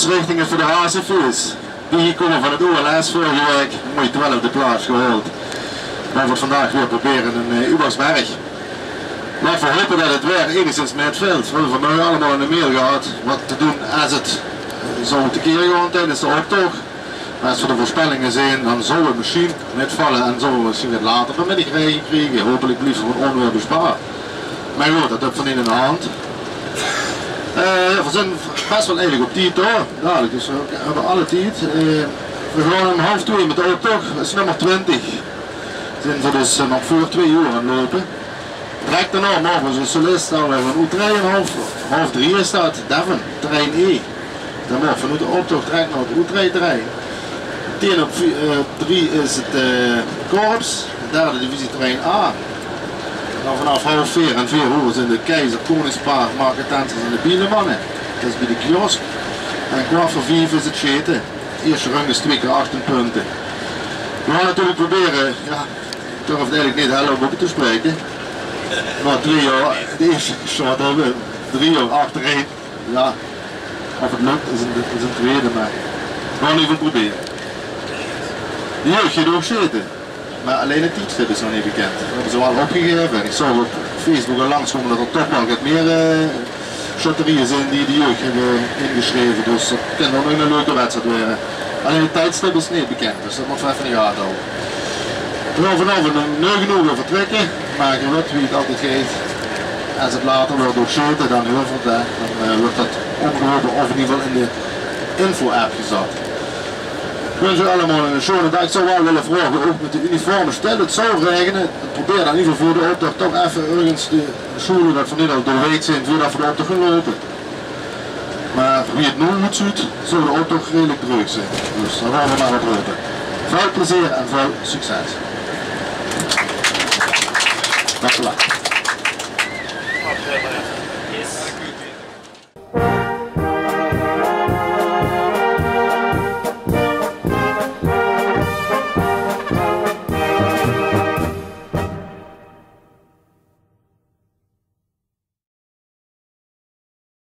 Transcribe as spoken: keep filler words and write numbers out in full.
Richting is veur de Hazefees. Die kómme van 't O L S vörige waek. Mooi twelfde plaats gehaold. Gaon v'r 't vandaag weer probere in, eh, Ubersberg. Laot v'r hope det 't waer enigszins mitvilt. V'r höbbe vanoch allemaol in de mail gehad waat te doon es 't, eh, zou tekeer gaon tiedes de optoch. Mer es v'r de veurspellinge zeen, dan zou 't mesjien mitvalle en zouwe v'r mesjien get later vanmiddig raege kriege. Hopelik blief v'r van ónwaer bespaard. Mer good, det höbbe v'r neet in de hand. Eh, jao, v'r zeen bès waal eigelik op tied, huur. Dalik, dus v'r höbbe alle tied. Eh, v'r gaon óm haof twieë mit de optoch. Det is nómmer twintig. Zeen v'r dus, eh, nog veur twieë oer aan 't loupe. Direk daonao moge v'r ózze solist dan weer van oetrein. Haof, haof drie is det, Devon, terrein E. Dan moge v'r vanoet de optoch direk nao 't oetreiterrein. Tien op vi-, eh, drie is 't, eh, korps, derde divisie terrein A. Dan vanaaf haof veer en veer oer zeen de Keizer, Koningspaar, Marketensers en de Bielemanne. Det is bie de kiosk. En kwart veur vief is 't sjete. Ierste run is twieë kier achttiën punte. V'r gaon natuurlik probere, jao, ich durf 't eigelik neet hel op te spraeke. Nao drie oer, de ierste shot höbbe v'r drie oer achterein. Jao, of 't lök, is 'n, is 'n twiede, mer v'r gaon 't in eder geval probere. De jeug geit ouch sjete, mer allein 't tiedstip is nog neet bekènd. V'r höbbe ze waal opgegaeve en ich zaog op Facebook al langskómme det d'r toch waal get mieë, eh, sjötterieje zeen die de jeug höbbe ingesjreve. Dus det kin waal 'n leuke wedstried waere. Allein 't tiedstip is neet bekènd, dus det mótte v'r effe in de gate haoje. V'r gaon vanaovend óm nege oer vertrèkke, mer geer wèt wie 't altied geit. Es 't later wuuert doorsjete, dan huuere v'r det, hè. Dan, eh, wuuert det ómgerope of in eder geval in de info-app gezat. Ich wins uch allemaol eine sjonen daag. Ich zou waal wille vraoge, ouch mit de uniforme, stèl 't zou raegene, probeer dan in eder geval veur de optoch toch effe örges de sjoele, det v'r neet al doorweek zeen veurdet v'r de optoch gaon loupe. Mer wie 't noe oetzuut, zou de optoch redelik dreug zeen. Dus dao gaon v'r mer op hope. Väöl plezeer en väöl succes. Dank uch waal.